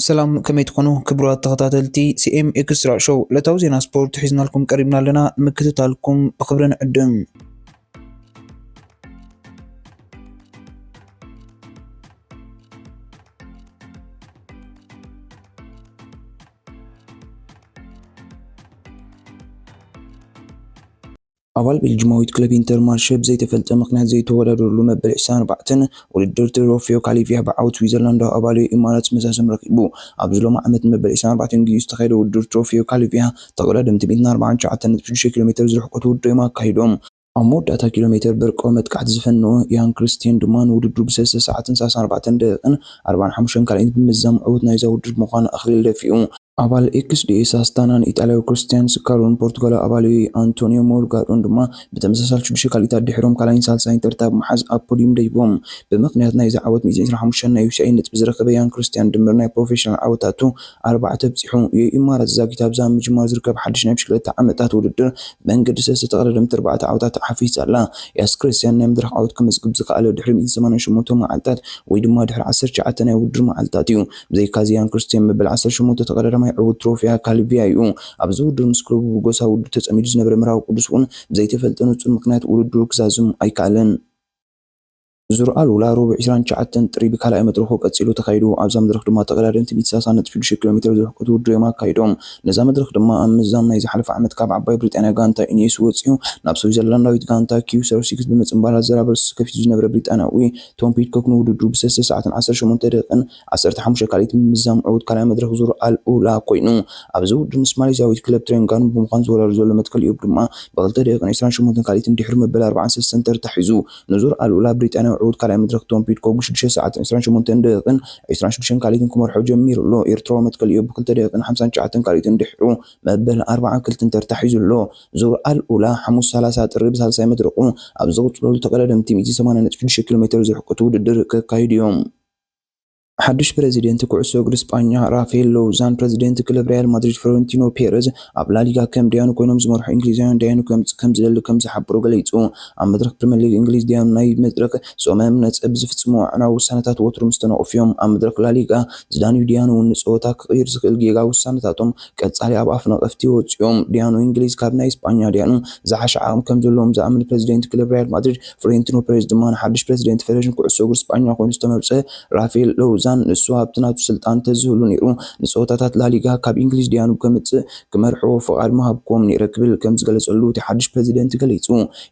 ሰላም፣ ከመይ ትኾኑ ክቡራት ተኸታተልቲ ሲ ኤም ኤክስትራ ሾው? ዕለታዊ ዜና ስፖርት ሒዝናልኩም ቀሪብና ኣለና። ንምክትታልኩም ብኽብሪ ንዕድም። ኣባል ቤልጅማዊት ክለብ ኢንተርማርሸ ብዘይተፈልጠ ምኽንያት ዘይተወዳደረሉ መበል ዕስራን ኣርባዕተን ውድድር ትሮፊዮ ካሊፊያ ብዓወት ስዊዘርላንዳዊ ኣባል ኢማራት መዛዘም ረኺቡ። ኣብዚ ሎሚ ዓመት መበል ዕስራን ኣርባዕተን ግዜኡ ዝተኻየደ ውድድር ትሮፊዮ ካሊፊያ ተቐዳደምቲ ሚእትን ኣርባዓን ትሽዓተን ነጥቢ ሽዱሽተ ኪሎ ሜተር ዝርሕቀቱ ውድድር እዮም ኣካይዶም። ኣብ መወዳእታ ኪሎ ሜተር በርቆ መጥቃዕቲ ዝፈነወ ያን ክርስቲያን ድማ ንውድድሩ ብሰለስተ ሰዓትን ሰላሳን ኣርባዕተን ደቂቕን ኣርባዓን ሓሙሽተን ካልኣይን ብምዝዛም ዕዉት ናይዛ ውድድር ብምዃን ኣኽሊል ደፊኡ። ኣባል ኤክስ ዲ ኤስ ኣስታናን ኢጣልያዊ ክርስቲያን ስካሮን ፖርቱጋላዊ ኣባል ኣንቶኒዮ ሞርጋዶን ድማ ብተመሳሳሊ ሽዱሽተ ካልኢታት ድሕሮም ካልኣይን ሳልሳይን ተርታ ብምሓዝ ኣብ ፖዲዩም ደይቦም። ብምኽንያት ናይዚ ዓወት ሚእትን ዕስራን ሓሙሽተን ናይ ዩ ሲ ኣይ ነጥቢ ዝረኸበ ያን ክርስቲያን ድምር ናይ ፕሮፌሽናል ዓወታቱ ኣርባዕተ ኣብፂሑ። የኢማራት ዛጊት ኣብዛ ኣብ ምጅማር ዝርከብ ሓድሽ ናይ ብሽክለታ ዓመታት ውድድር ብመንገዲ ሰለስተ ተቐዳደምቲ ኣርባዕተ ዓወታት ሓፊሳ ኣላ። ያስ ክርስቲያን ናይ መድረኽ ዓወት ከመዝግብ ዝኸኣለ ድሕሪ ሚእትን ሰማንያን ሸሞንተ መዓልታት ወይ ድማ ድሕሪ ዓሰርተ ትሽዓተ ናይ ውድድር መዓልታት እዩ። ብዘይካዚ ያን ክርስቲያን መበል ዓሰርተ ሸሞንተ ተቐዳዳማይ ዕዉት ትሮፊያ ካሊቪያ እዩ። ኣብዚ ውድድር ምስ ክለቡ ብጎሳ ውድድር ተጸሚዱ ዝነበረ ምዕራብ ቅዱስ እውን ብዘይተፈልጠ ንጹር ምኽንያት ውድድሩ ክዛዝም ኣይከኣለን። ዙር ኣሉላ ረቡዕ ዕስራን ትሽዓተን ጥሪ ብካልኣይ መድረኹ ቀጺሉ ተኻይዱ። ኣብዛ መድረኽ ድማ ተቐዳደምቲ ሚእቲ ሰላሳ ነጥቢ ሽዱሽተ ኪሎ ሜተር ዝርሕቀቱ ውድድር እዮም ኣካይዶም። ነዛ መድረኽ ድማ ኣብ ምዝዛም ናይ ዝሓለፈ ዓመት ካብ ዓባይ ብሪጣንያ ጋንታ ኢኒየስ ወጺኡ ናብ ስዊዘርላንዳዊት ጋንታ ኪው ሰር ሲክስ ብምጽንባር ኣዘራበርስ ከፊቱ ዝነበረ ብሪጣንያዊ ቶም ፒድኮክ ንውድድሩ ብሰለስተ ሰዓትን ዓሰርተ ሸሞንተ ደቂቕን ዓሰርተ ሓሙሽተ ካልኢት ብምምዛም ዕዉት ካልኣይ መድረኽ ዙር ኣልኡላ ኮይኑ። ኣብዚ ውድድር ምስ ማሌዝያዊት ክለብ ትሬንጋኑ ብምዃን ዝወዳደር ዘሎ መትከል ኢዮብ ድማ ብክልተ ደቂቕን ዕስራን ሸሞንተን ካልኢትን ድሕሪ መበል ኣርባዓን ሰለስተን ተርታ ሒዙ። ንዙር ኣልኡላ ብሪጣንያዊ ዕዉት ካልኣይ መድረኽ ቶም ፒድኮክ ብሽዱሽተ ሰዓትን ዕስራን ሸሞንተን ደቂቕን ዕስራን ሽዱሽተን ካልኢትን ክመርሖ ጀሚሩ ኣሎ። ኤርትራዊ መትከል ኢዮብ ብክልተ ደቂቕን ሓምሳን ትሽዓተን ካልኢትን ድሕሩ መበል ኣርባዓን ክልተን ተርታ ሒዙ ኣሎ። ዙር ኣልኡላ ሓሙስ ሰላሳ ጥሪ ብሳልሳይ መድረቑ ኣብ ዝቕጽለሉ ተቐዳደምቲ ሚእቲ ሰማንያ ነጥቢ ሽዱሽተ ኪሎ ሜተር ዝርሕቀቱ ውድድር ከካይዱ እዮም። ሓድሽ ፕረዚደንት ኩዕሶ እግሪ ስጳኛ ራፋኤል ሎውዛን ፕረዚደንት ክለብ ሪያል ማድሪድ ፍሎረንቲኖ ፔረዝ ኣብ ላሊጋ ከም ደያኑ ኮይኖም ዝመርሑ እንግሊዛውያን ደያኑ ከምጽእ ከም ዝደሊ ከም ዝሓበሩ ገሊጹ። ኣብ መድረኽ ፕሪምየር ሊግ እንግሊዝ ደያኑ ናይ መድረኽ ሶመም ነጥብ ዝፍጽሙ ኣዕናዊ ውሳነታት ወትሩ ምስ ተነቕፉ እዮም። ኣብ መድረኽ ላሊጋ ዝዳንዩ ደያኑ እውን ንጸወታ ክቕይር ዝኽእል ጌጋ ውሳነታቶም ቀጻሊ ኣብ ኣፍ ነቐፍቲ ወጺኦም። ደያኑ እንግሊዝ ካብ ናይ ስጳኛ ደያኑ ዝሓሸ ዓቕሚ ከም ዘለዎም ዝኣምን ፕረዚደንት ክለብ ሪያል ማድሪድ ፍሎሬንቲኖ ፔሬዝ ድማ ንሓድሽ ፕረዚደንት ፌዴሬሽን ኩዕሶ እግሪ ስጳኛ ኮይኑ ዝተመርጸ ራፋኤል ሎውዛን ንሱ ኣብቲ ናቱ ስልጣን ተዝህሉ ነይሩ ንጸወታታት ላሊጋ ካብ እንግሊዝ ደያኑ ከምጽእ ክመርሕዎ ፍቓድ ምሃብክዎም ነይረ ክብል ከም ዝገለጸሉ እቲ ሓድሽ ፕረዚደንት ገሊጹ።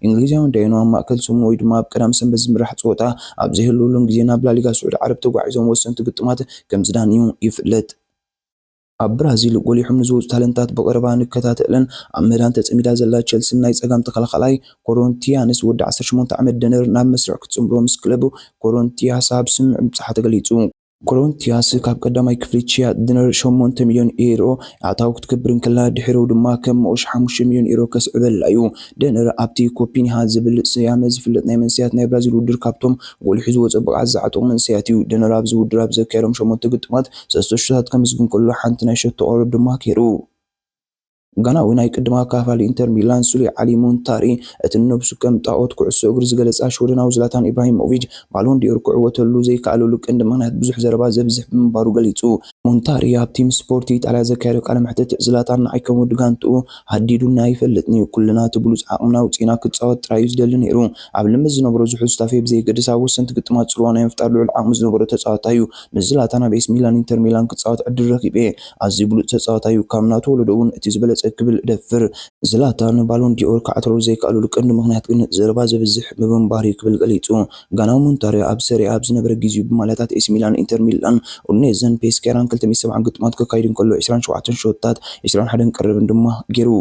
እንግሊዛውያን ደያኑ ኣብ ማእከል ሰሙን ወይ ድማ ኣብ ቀዳም ሰንበት ዝምራሕ ጸወታ ኣብ ዘይህልውሉን ግዜ ናብ ላሊጋ ስዑዲ ዓረብ ተጓዒዞም ወሰንቲ ግጥማት ከም ዝዳንዩ ይፍለጥ። ኣብ ብራዚል ጎሊሖም ንዝወጹ ታለንታት ብቐረባ ንከታተልን ኣብ ምህዳን ተጸሚዳ ዘላ ቸልስን ናይ ጸጋም ተኸላኻላይ ኮሮንቲያንስ ወዲ ዓሰርተ ሸሞንተ ዓመት ደነር ናብ መስርዕ ክትጽንብሮ ምስ ክለቡ ኮሮንቲያስ ኣብ ስምምዕ ምብጽሓ ተገሊጹ። ኮሮንቲያስ ካብ ቀዳማይ ክፍሊ ቺያ ድነር ሸሞንተ ሚልዮን ኤሮ ኣታዊ ክትገብር እንከላ ድሕሪኡ ድማ ከም መቑሽ ሓሙሽተ ሚልዮን ኤሮ ከስዕበላ እዩ። ደነር ኣብቲ ኮፒኒሃ ዝብል ስያመ ዝፍለጥ ናይ መንስያት ናይ ብራዚል ውድድር ካብቶም ጎሊሑ ዝወጸ ብቕዓት ዝዓጠቑ መንስያት እዩ። ደነር ኣብዚ ውድድር ኣብ ዘካየዶም ሸሞንተ ግጥማት ሰለስተ ሹታት ከምዝግን ከሎ ሓንቲ ናይ ሸቶ ቆርበት ድማ ገይሩ። ጋናዊ ናይ ቅድም ኣካፋሊ ኢንተር ሚላን ሱሌ ዓሊ ሞንታሪ እቲ ንነብሱ ከም ጣኦት ኩዕሶ እግሪ ዝገለጻ ሽወደናዊ ዝላታን ኢብራሂሞቪች ባሎን ዲዮር ክዕወተሉ ዘይከኣለሉ ቀንዲ ምኽንያት ብዙሕ ዘረባ ዘብዝሕ ብምንባሩ ገሊጹ። ሞንታሪ ኣብ ቲም ስፖርት ኢጣልያ ዘካየዶ ቃለ መሕትት ዝላታን ንዓይ ከም ወዲ ጋንትኡ ሃዲዱና ኣይፈልጥን እዩ። ኩልና እቲ ብሉጽ ዓቕምና ኣውጺእና ክጻወት ጥራይ እዩ ዝደሊ ነይሩ። ኣብ ልምድ ዝነበሮ ዝሑል ስታፌ ብዘየገድስ ኣብ ወሰንቲ ግጥማት ጽልዋ ናይ ምፍጣር ልዑል ዓቕሚ ዝነበሮ ተጻዋታይ እዩ። ምስ ዝላታን ኣብ ኤሲ ሚላን ኢንተር ሚላን ክጻወት ዕድል ረኺበ። ኣዝዩ ብሉጽ ተጻዋታይ እዩ። ካብ ናቱ ወለዶ እውን እቲ ዝበለጸ ክብል እደፍር። ዝላታን ባሎን ዲኦር ክዓትረሉ ዘይከኣለሉ ቀንዲ ምኽንያት ግን ዘረባ ዘብዝሕ ብምንባር እዩ ክብል ገሊጹ። ጋናዊ ሞንታሪ ኣብ ሰሪ ኣብ ዝነበረ ግዜኡ ብማልያታት ኤሲ ሚላን ኢንተር ሚላን ኡዲኔዘን ፔስኬራን ክልተ ሚእቲ ሰብዓን ግጥማት ከካይድ እንከሎ ዕስራን ሸውዓተን ሾታት ዕስራን ሓደን ቀረብን ድማ ገይሩ።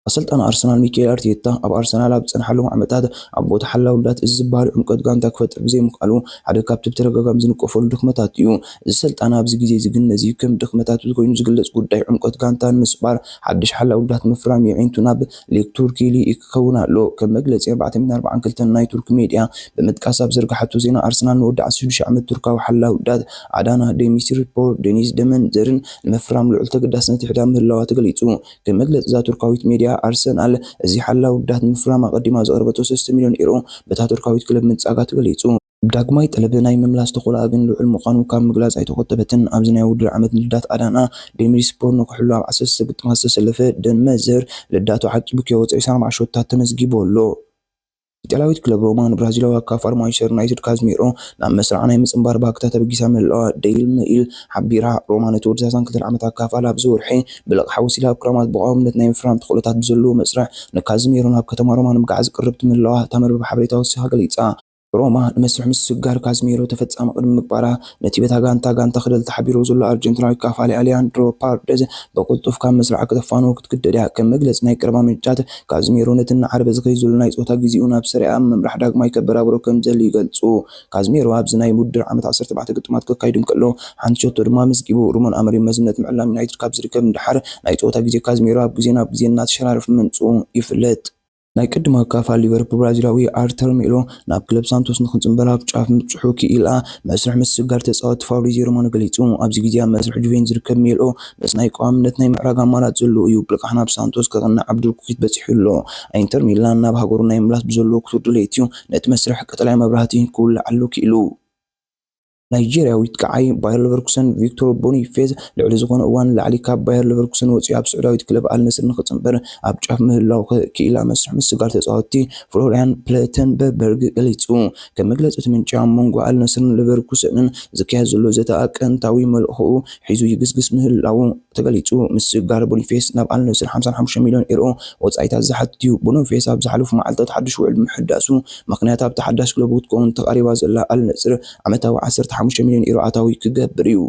ኣሰልጣኒ ኣርሰናል ሚካኤል ኣርቴታ ኣብ ኣርሰናል ኣብ ዝጸንሓሎም ዓመታት ኣብ ቦታ ሓላው ዳት እዚ ዝበሃል ዕምቆት ጋንታ ክፈጥር ብዘይምኽኣሉ ሓደ ካብቲ ብተደጋጋሚ ዝንቀፈሉ ድኽመታት እዩ። እዚ ሰልጣኒ ኣብዚ ግዜ እዚ ግን ነዚ ከም ድኽመታት ኮይኑ ዝግለጽ ጉዳይ ዕምቆት ጋንታ ንምስባር ሓድሽ ሓላው ዳት ምፍራም የዒንቱ ናብ ሊግ ቱርኪ ልኢክ ክኸውን ኣሎ። ከም መግለጺ ኣርባዕተ ሚእትን ኣርባዓን ክልተን ናይ ቱርኪ ሜድያ ብምጥቃስ ኣብ ዘርግሓቶ ዜና ኣርሰናል ንወዲ ዓሰርተ ሽዱሽተ ዓመት ቱርካዊ ሓላው ዳት ኣዳና ዴሚሲርፖር ዴኒስ ደመንዘርን ንምፍራም ልዑል ተገዳስነት ይሕዳ ምህላዋ ተገሊጹ። ከም መግለጺ እዛ ቱርካዊት ሜድያ ኣርሰናል እዚ ሓላው ዳት ምፍራም ኣቐዲማ ዘቕረበቶ ሰለስተ ሚልዮን ኤሮ በታ ቱርካዊት ክለብ ምንጻጋ ተገሊጹ። ዳግማይ ጠለብ ናይ ምምላስ ተኽእሎኣ ግን ልዑል ምዃኑ ካብ ምግላጽ ኣይተቖጠበትን። ኣብዚ ናይ ውድድር ዓመት ንልዳት ኣዳና ዴሚስፖር ንክሕሉ ኣብ ዓሰርተ ግጥማት ዝተሰለፈ ደን መዘር ልዳቱ ዓቂቡ ከይወጸ ዕስራን ኣርባዕተን ሾታት ተመዝጊቡ ኣሎ። ኢጣልያዊት ክለብ ሮማ ንብራዚላዊ ኣካፋሪ ማንቸስተር ዩናይትድ ካዝሜሮ ናብ መስርዓ ናይ ምጽንባር ባህግታት ተበጊሳ ምህላዋ ደይሊ ሜይል ሓቢራ። ሮማ ነቲ ወዲ ሰላሳን ክልተን ዓመት ኣካፋሪ ኣብዚ ወርሒ ብልቓሕ ወሲዳ ኣብ ክረማት ብቐዋምነት ናይ ምፍራም ተኽእሎታት ብዘለዎ መስርሕ ንካዝሜሮ ናብ ከተማ ሮማ ንምግዓዝ ቅርብቲ ምህላዋ እታ መርበብ ሓበሬታ ወሲኻ ገሊጻ። ሮማ ንመስርሕ ምስግጋር ካዝሜሮ ተፈጻሚ ቅድሚ ምግባራ፣ ነቲ በታ ጋንታ ጋንታ ክደል ተሓቢሩ ዘሎ ኣርጀንቲናዊ ካፋሊ ኣሊያንድሮ ፓርደዝ ብቕልጡፍ ካብ መስርዓ ክተፋንዎ ክትግደድ እያ። ከም መግለጺ ናይ ቀረባ ምንጫት፣ ካዝሜሮ ነቲ እናዓረበ ዝኸይድ ዘሎ ናይ ጾታ ግዜኡ ናብ ሰሪኣ ኣብ ምምራሕ ዳግማይ ከበራብሮ ከም ዝደሊ ይገልጹ። ካዝሜሮ ኣብዚ ናይ ውድድር ዓመት ዓሰርተ ኣርባዕተ ግጥማት ከካይድ እንከሎ፣ ሓንቲ ሸቶ ድማ ኣመዝጊቡ። ሩበን ኣሞሪም መዝነት ምዕላም ዩናይትድ ካብ ዝርከብ ንደሓር፣ ናይ ጾታ ግዜ ካዝሜሮ ኣብ ግዜ ናብ ግዜ እናተሸራረፈ ምምጽኡ ይፍለጥ። ናይ ቅድም ኣካፋል ሊቨርፑል ብራዚላዊ ኣርተር ሜሎ ናብ ክለብ ሳንቶስ ንክጽንበር ኣብ ጫፍ ምብጽሑ ክኢላ መስርሕ ምስግጋር ተጻወቲ ፋብሪዚዮ ሮማኖ ገሊጹ። ኣብዚ ግዜ ኣብ መስርሕ ጁቬንቱስ ዝርከብ ሜሎ ምስ ናይ ቀዋምነት ናይ ምዕራግ ኣማራጺ ዘለዎ እዩ። ብልቃሕ ናብ ሳንቶስ ከቕንዕ ኣብ ድርኩኺት በጺሑ ኣሎ። ኢንተር ሚላን ናብ ሃገሩ ናይ ምምላስ ብዘለዎ ክቱር ድሌት እዩ ነቲ መስርሕ ቀጠልያ መብራህቲ ክውልዓሉ ክኢሉ። ናይጄርያዊት ከዓይ ባየር ሌቨርኩሰን ቪክቶር ቦኒፌዝ ልዕሊ ዝኾነ እዋን ንላዕሊ ካብ ባየር ሌቨርኩሰን ወጺኡ ኣብ ስዑዳዊት ክለብ ኣል ነስር ንኽጽንበር ኣብ ጫፍ ምህላው ክኢላ መስርሕ ምስግጋር ተጻወትቲ ፍሎሪያን ፕለተንበርግ ገሊጹ። ከም መግለጺ እቲ ምንጪ ኣብ መንጎ ኣል ነስርን ሌቨርኩሰንን ዝካየድ ዘሎ ዘተ ኣቀንታዊ መልክኡ ሒዙ ይግስግስ ምህላው ተገሊጹ። ምስግጋር ቦኒፌስ ናብ ኣል ነስር ሓምሳ ሓሙሽተ ሚልዮን ኤሮ ወጻኢታት ዝሓትት እዩ። ቦኒፌስ ኣብ ዝሓለፉ መዓልታት ሓድሽ ውዕል ብምሕዳሱ ምኽንያት ኣብታ ሓዳሽ ክለቡ ክትከውን ተቓሪባ ዘላ ኣል ነስር ዓመታዊ ዓሰርተ ሓሙሽተ ሚልዮን ኤሮ ኣታዊ ክገብር እዩ።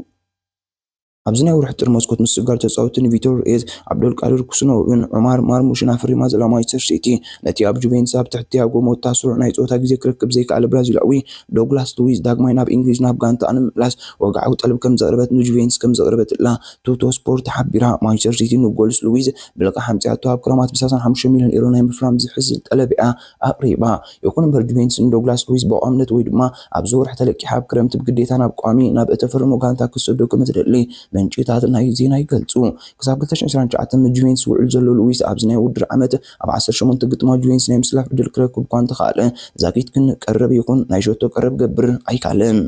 ኣብዚ ናይ ወርሒ ጥሪ መስኮት ምስግጋር ተጻወትቲ ንቪቶር ሩይዝ፣ ዓብዶልቃድር ኩስኖቭን ዑማር ማርሙሽን ኣፈሪማ ዘላ ማንቸስተር ሲቲ፣ ነቲ ኣብ ጁቬንቱስ ኣብ ትሕቲ ቲያጎ ሞታ ስሩዕ ናይ ጸወታ ግዜ ክረክብ ዘይከኣለ ብራዚላዊ ዶግላስ ሉዊዝ ዳግማይ ናብ እንግሊዝ ናብ ጋንታኣ ንምምላስ ወግዓዊ ጠለብ ከም ዘቕረበት ንጁቬንቱስ ከም ዘቕረበትላ ቱቶ ስፖርት ሓቢራ። ማንቸስተር ሲቲ ንጎልስ ሉዊዝ ብልቃሕ ኣምጺኣቶ ኣብ ክረማት ብ35 ሚልዮን ኤሮ ናይ ምፍራም ዝሕዝል ጠለብ እያ ኣቕሪባ። ይኹን እምበር ጁቬንቱስ ንዶግላስ ሉዊዝ ብቋምነት ወይ ድማ ኣብዚ ወርሒ ተለቂሓ ኣብ ክረምቲ ብግዴታ ናብ ቋሚ ናብ እተፈርሞ ጋንታ ክትሰዶ ከም እትደሊ ምንጭታት ናይ ዜና ይገልጹ። ክሳብ ክልተ ሽሕን ዕስራን ትሽዓተን ምስ ጁቬንቱስ ውዕል ዘሎ ሉዊዝ ኣብዚ ናይ ውድድር ዓመት ኣብ ዓሰርተ ሸሞንተ ግጥማት ጁቬንቱስ ናይ ምስላፍ ዕድል ክረክብ እኳ እንተኸኣለ፣ ዛጊት ግን ቀረብ ይኹን ናይ ሸቶ ቀረብ ገብር ኣይካለን።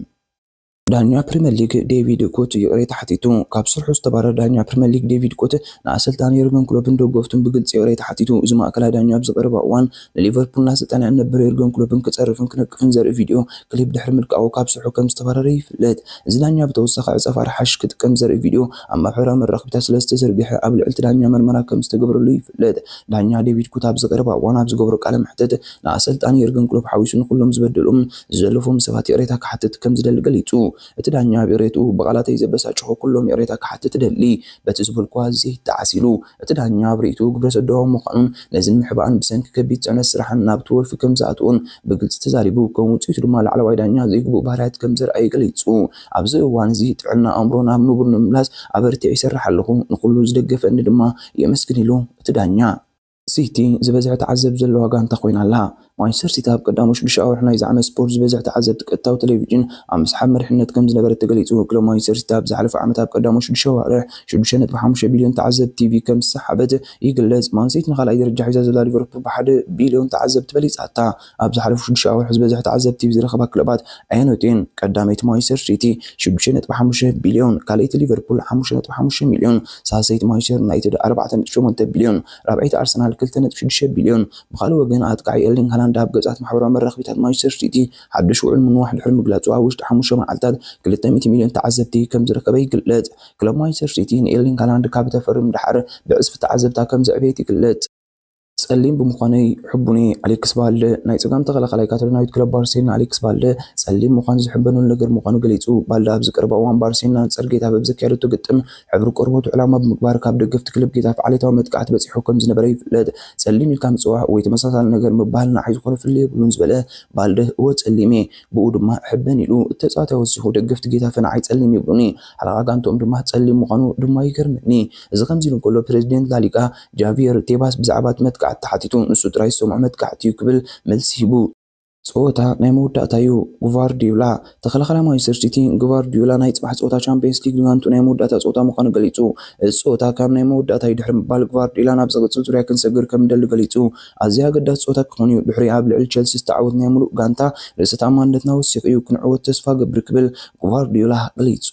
ዳኛ ፕሪምየር ሊግ ዴቪድ ኩት ይቕሬታ ሓቲቱ። ካብ ስርሑ ዝተባረረ ዳኛ ፕሪምየር ሊግ ዴቪድ ኩት ንኣሰልጣኒ የርገን ክሎፕን ደገፍቱን ብግልጺ ይቕሬታ ሓቲቱ። እዚ ማእከላይ ዳኛ ኣብዚ ቀረባ እዋን ንሊቨርፑል እናሰልጠነ ዝነበረ የርገን ክሎፕን ክጸርፍን ክነቅፍን ዘርኢ ቪድዮ ክሊፕ ድሕሪ ምልቃቑ ካብ ስርሑ ከም ዝተባረረ ይፍለጥ። እዚ ዳኛ ብተወሳኺ ዕጸ ፋርሓሽ ክጥቀም ዘርኢ ቪድዮ ኣብ ማሕበራዊ መራኸቢታት ስለ ዝተዘርግሐ ኣብ ልዕሊ እቲ ዳኛ መርመራ ከም ዝተገብረሉ ይፍለጥ። ዳኛ ዴቪድ ኩት ኣብዚ ቀረባ እዋን ኣብ ዝገብሮ ቃለ መሕትት ንኣሰልጣኒ የርገን ክሎፕ ሓዊሱ ንኹሎም ዝበደሎም ዝዘለፎም ሰባት ይቕሬታ ክሓትት ከም ዝደሊ ገሊጹ። እቲ ዳኛ ኣብ ይቕሬትኡ ብቓላተይ ዘበሳጨኹ ኩሎም ይቕሬታ ክሓትት እደሊ፣ በቲ ዝበልኩዋ ዘይጠዓስ ኢሉ። እቲ ዳኛ ኣብ ርእይትኡ ግብረ ሰዶማዊ ምዃኑን ነዚ ንምሕባእን ብሰንኪ ከቢድ ጽዕነት ስራሕን ናብቲ ወልፊ ከም ዝኣትዎን ብግልጺ ተዛሪቡ። ከም ውጽኢቱ ድማ ላዕለዋይ ዳኛ ዘይግቡእ ባህርያት ከም ዘርኣየ ገሊጹ። ኣብዚ እዋን እዚ ጥዕና ኣእምሮ ናብ ንቡር ንምምላስ ኣበርቲዐ ይሰርሕ ኣለኹ፣ ንኹሉ ዝደገፈኒ ድማ የመስግን ኢሉ እቲ ዳኛ። ሲቲ ዝበዝሐ ተዓዘብቲ ዘለዋ ጋንታ ኮይና ኣላ። ማንቸስተር ሲቲ ኣብ ቀዳሞት ሽዱሽተ ኣዋርሕ ናይዚ ዓመት ስፖርት ዝበዝሐ ተዓዘብቲ ቀጥታዊ ቴሌቪዥን ኣብ ምስሓብ መሪሕነት ከም ዝነበረት ተገሊጹ። ክለብ ማንቸስተር ሲቲ ኣብ ዝሓለፈ ዓመት ኣብ ቀዳሞት ሽዱሽተ ኣዋርሕ ሽዱሽተ ነጥቢ ሓሙሽተ ቢልዮን ተዓዘብቲ ቲቪ ከም ዝሰሓበት ይግለጽ። ማን ሲቲ ንኻልኣይ ደረጃ ሒዛ ዘላ ሊቨርፑል ብሓደ ቢልዮን ተዓዘብቲ በሊጻታ። ኣብ ዝሓለፉ ሽዱሽተ ኣዋርሕ ዝበዝሐ ተዓዘብቲ ቲቪ ዝረኸባ ክለባት ኣየኖት እየን? ቀዳመይቲ ማንቸስተር ሲቲ ሽዱሽተ ነጥቢ ሓሙሽተ ቢልዮን፣ ካልኣይቲ ሊቨርፑል ሓሙሽተ ነጥቢ ሓሙሽተ ሚልዮን፣ ሳልሰይቲ ማንቸስተር ዩናይትድ ኣርባዕተ ነጥቢ ሸሞንተ ቢልዮን፣ ራብዐይቲ ኣርሰናል ክልተ ነጥቢ ሽዱሽተ ቢልዮን። ብኻልእ ወገን ኣጥቃዒ ኤርሊንግ ሃላንድ ኣብ ገጻት ማሕበራዊ መራኸቢታት ማንቸስተር ሲቲ ሓድሽ ውዕል ምንዋሕ ድሕሪ ምግላጹ ኣብ ውሽጢ ሓሙሽተ መዓልታት ክልተ ሚእቲ ሚልዮን ተዓዘብቲ ከም ዝረኸበ ይግለጽ። ክለብ ማንቸስተር ሲቲ ንኤርሊንግ ሃላንድ ካብ ተፈርም ደሓር ብዕጽፊ ተዓዘብታ ከም ዘዕበየት ይግለጽ። ጸሊም ብምዃነይ ሕቡን እየ። ኣሌክስ ባልደ። ናይ ጸጋም ተኸላኻላይ ካታሎናዊት ክለብ ባርሴሎና ኣሌክስ ባልደ ጸሊም ምዃን ዝሕበነሉ ነገር ምዃኑ ገሊጹ። ባልደ ኣብዚ ቀረባ እዋን ባርሴሎና ንጸር ጌታቨ ኣብ ዘካየደቶ ግጥም ሕብሪ ቆርበቱ ዕላማ ብምግባር ካብ ደገፍቲ ክለብ ጌታቨ ዓሌታዊ መጥቃዕቲ በጺሑ ከም ዝነበረ ይፍለጥ። ጸሊም ኢልካ ምጽዋዕ ወይ ተመሳሳሊ ነገር ምባል ንዓይ ዝኾነ ፍልልይ የብሉን ዝበለ ባልደ፣ እወ ጸሊም እየ፣ ብኡ ድማ እሕበን ኢሉ። እቲ ተጻዋታይ ወሲኹ፣ ደገፍቲ ጌታቨ ንዓይ ጸሊም ይብሉኒ፣ ሓለቓ ጋንትኦም ድማ ጸሊም ምዃኑ ድማ ይገርመኒ። እዚ ከምዚ ኢሉ እንከሎ ፕሬዚደንት ላሊጋ ጃቪየር ቴባስ ብዛዕባ እቲ መጥቃዕቲ ተሓቲቱ፣ ንሱ ጥራይ ዝሰምዖ መጥቃዕቲ እዩ ክብል መልሲ ሂቡ። ጸወታ ናይ መወዳእታ እዩ። ጉቫርዲዮላ፣ ተኸላኻላይ ማንቸስተር ሲቲ፣ ጉቫርዲዮላ ናይ ጽባሕ ጸወታ ቻምፒየንስ ሊግ ንጋንቱ ናይ መወዳእታ ጸወታ ምዃኑ ገሊጹ። እዚ ጸወታ ካብ ናይ መወዳእታ እዩ ድሕሪ ምባል፣ ጉቫርዲዮላ ናብ ዝቕጽል ዙርያ ክንሰግር ከም እንደሊ ገሊጹ። ኣዝያ ኣገዳሲ ጸወታ ክኸውን እዩ። ድሕሪ ኣብ ልዕሊ ቸልሲ ዝተዓወት ናይ ምሉእ ጋንታ ርእሰ ተኣማንነትና ወሲኹ እዩ። ክንዕወት ተስፋ ገብር ክብል ጉቫርዲዮላ ገሊጹ።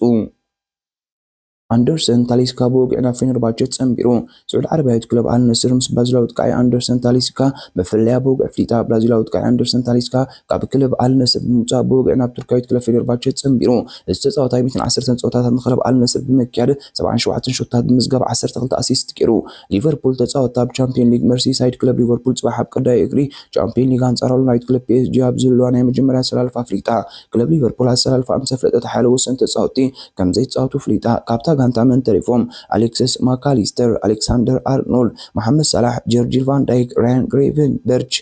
ኣንደርሰን ታሊስካ ብወግዒ ናብ ፌነርባቸ ጸንቢሩ። ስዑድ ዓረባዊት ክለብ ኣል ነስር ምስ ብራዚላዊ ኣጥቃዒ ኣንደርሰን ታሊስካ መፈለያ ብወግዒ ፍሊጣ። ብራዚላዊ ኣጥቃዒ ኣንደርሰን ታሊስካ ካብ ክለብ ኣል ነስር ብምውጻእ ብወግዒ ናብ ቱርካዊት ክለብ ፌነርባቸ ጸንቢሩ። እዚ ተጻዋታይ ሚእትን ዓሰርተን ጸወታታት ንክለብ ኣል ነስር ብምክያድ ሰብዓን ሸውዓተን ሾታት ብምዝጋብ ዓሰርተ ክልተ ኣሲስት ገይሩ። ሊቨርፑል ተጻወትታ ኣብ ቻምፒዮን ሊግ መርሲሳይድ ክለብ ሊቨርፑል ጽባሕ ኣብ ቀዳይ እግሪ ቻምፒዮን ሊግ ኣንጻር ሆላንዳዊት ክለብ ፒ ኤስ ጂ ኣብ ዘለዋ ናይ መጀመርያ ኣሰላልፋ ኣፍሊጣ። ክለብ ሊቨርፑል ኣሰላልፋ ምስ ኣፍለጠት ሓደ ወሰንቲ ተጻወትቲ ከም ዘይጻወቱ ኣፍሊጣ። ካብታ ጋንታ መን ተሪፎም? ኣሌክሲስ ማካሊስተር፣ ኣሌክሳንደር ኣርኖልድ፣ መሓመድ ሳላሕ፣ ጀርጂል ቫን ዳይክ፣ ራያን ግሬቨንበርች፣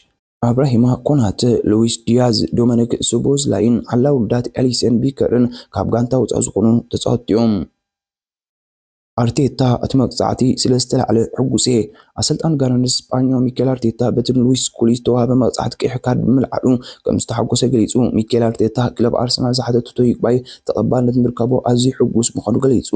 ኣብራሂማ ኮናተ፣ ሉዊስ ዲያዝ፣ ዶመኒክ ሶቦዝላይን ዓላ ውሉዳት ኤሊሰን ቢከርን ካብ ጋንታ ወጻኢ ዝኾኑ ተጻወትቲ እዮም። ኣርቴታ፣ እቲ መቅጻዕቲ ስለ ዝተላዕለ ሕጉስ እየ። ኣሰልጣኒ ጋናን ስጳኛ ሚኬል ኣርቴታ በቲ ንሉዊስ ስኮሊ ዝተዋህበ መቅጻዕቲ ቀይሕ ካርድ ብምልዓሉ ከም ዝተሓጎሰ ገሊጹ። ሚኬል ኣርቴታ ክለብ ኣርሰናል ዝሓተተቶ ይግባይ ተቐባልነት ምርካቡ ኣዝዩ ሕጉስ ምዃኑ ገሊጹ።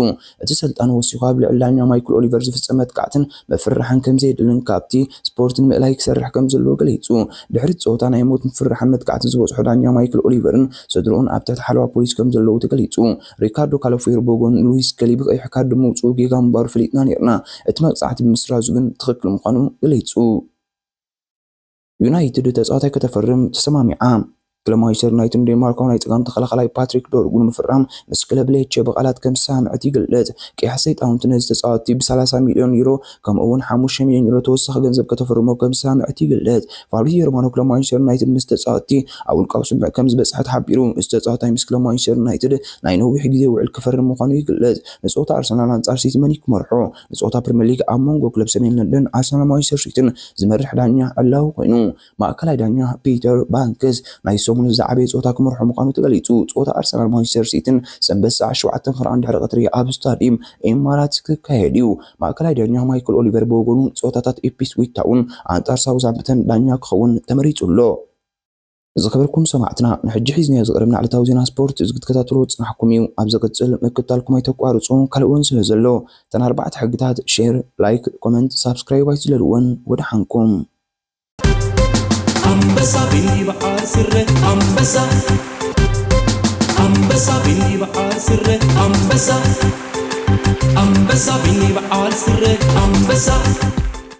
እቲ ሰልጣን ወሲኹ ኣብ ልዕሊ ዳኛ ማይክል ኦሊቨር ዝፍጸም መጥቃዕትን ምፍርራሕን ከም ዘየድልን ካብቲ ስፖርት ንምእላይ ክሰርሕ ከም ዘለዎ ገሊጹ። ድሕሪ እቲ ጸወታ ናይ ሞት ምፍርራሕን መጥቃዕትን ዝበጽሖ ዳኛ ማይክል ኦሊቨርን ስድርኡን ኣብ ትሕቲ ሓለዋ ፖሊስ ከም ዘለዉ ተገሊጹ። ሪካርዶ ካላፊዮሪ ብወገኑ ንሉዊስ ስኮሊ ብቐይሕ ካርድ ምውጽኡ ጌጋ ምንባሩ ፈሊጥና ኔርና። እቲ መቕጻዕቲ ብምስራዙ ግን ትኽክል ምዃኑ ገሊጹ። ዩናይትድ ተጻዋታይ ከተፈርም ተሰማሚዓ። ክለብ ማንቸስተር ዩናይትድ ንዴንማርካዊ ናይ ጸጋም ተኸላኻላይ ፓትሪክ ዶርጉ ንምፍራም ምስ ክለብ ሌቼ ብቓላት ከም ዝሰማምዐት ይግለጽ። ቀያሕ ሰይጣውንቲ ነዚ ተጻዋቲ ብ ሰላሳ ሚልዮን ዩሮ ከምኡ እውን ሓሙሽተ ሚልዮን ዩሮ ተወሳኺ ገንዘብ ከተፈርሞ ከም ዝሰማምዐት ይግለጽ። ፋብሪዚዮ ሮማኖ ክለብ ማንቸስተር ዩናይትድ ምስ ተጻወትቲ ኣብ ውልቃዊ ስምምዕ ከም ዝበጽሐ ተሓቢሩ። እዚ ተጻዋታይ ምስ ክለብ ማንቸስተር ዩናይትድ ናይ ነዊሕ ግዜ ውዕል ክፈርም ምዃኑ ይግለጽ። ንጸወታ ኣርሰናል ኣንጻር ሲቲ መን እዩ ክመርሖ? ንጸወታ ፕሪምየር ሊግ ኣብ መንጎ ክለብ ሰሜን ለንደን ኣርሰናል ማንቸስተር ሲቲን ዝመርሕ ዳኛ ዕላዊ ኮይኑ። ማእከላይ ዳኛ ፒተር ባንክስ ናይ ሰሙኑ ዝዓበየ ጸወታ ክመርሖ ምዃኑ ተገሊጹ። ጸወታ ኣርሰናል ማንቸስተር ሲቲን ሰንበት ሰዓት ሸውዓተ ከረን ድሕሪ ቀትሪ ኣብ ስታዲየም ኤማራት ክካየድ እዩ። ማእከላይ ዳኛ ማይክል ኦሊቨር ብወገኑ ጸወታታት ኢፕስዊች ታውን ኣንጻር ሳውዝሃምፕተን ዳኛ ክኸውን ተመሪጹ ኣሎ። ዝኸበርኩም ሰማዕትና፣ ንሕጂ ሒዝናዮ ዝቐረብና ዕለታዊ ዜና ስፖርት እዚ ክትከታተልዎ ዝጸናሕኩም እዩ። ኣብ ዝቕጽል ምክትታልኩም ኣይተቋርጹ፣ ካልእ እውን ስለ ዘሎ። እተን ኣርባዕተ ሕግታት፣ ሼር፣ ላይክ፣ ኮመንት፣ ሳብስክራይብ ኣይትዝለልወን። ወደሓንኩም። ኣንበሳ ቢኒ በዓል ስረ ኣንበሳ፣ ኣንበሳ ቢኒ በዓል ስረ ኣንበሳ፣ ኣንበሳ ቢኒ በዓል ስረ ኣንበሳ።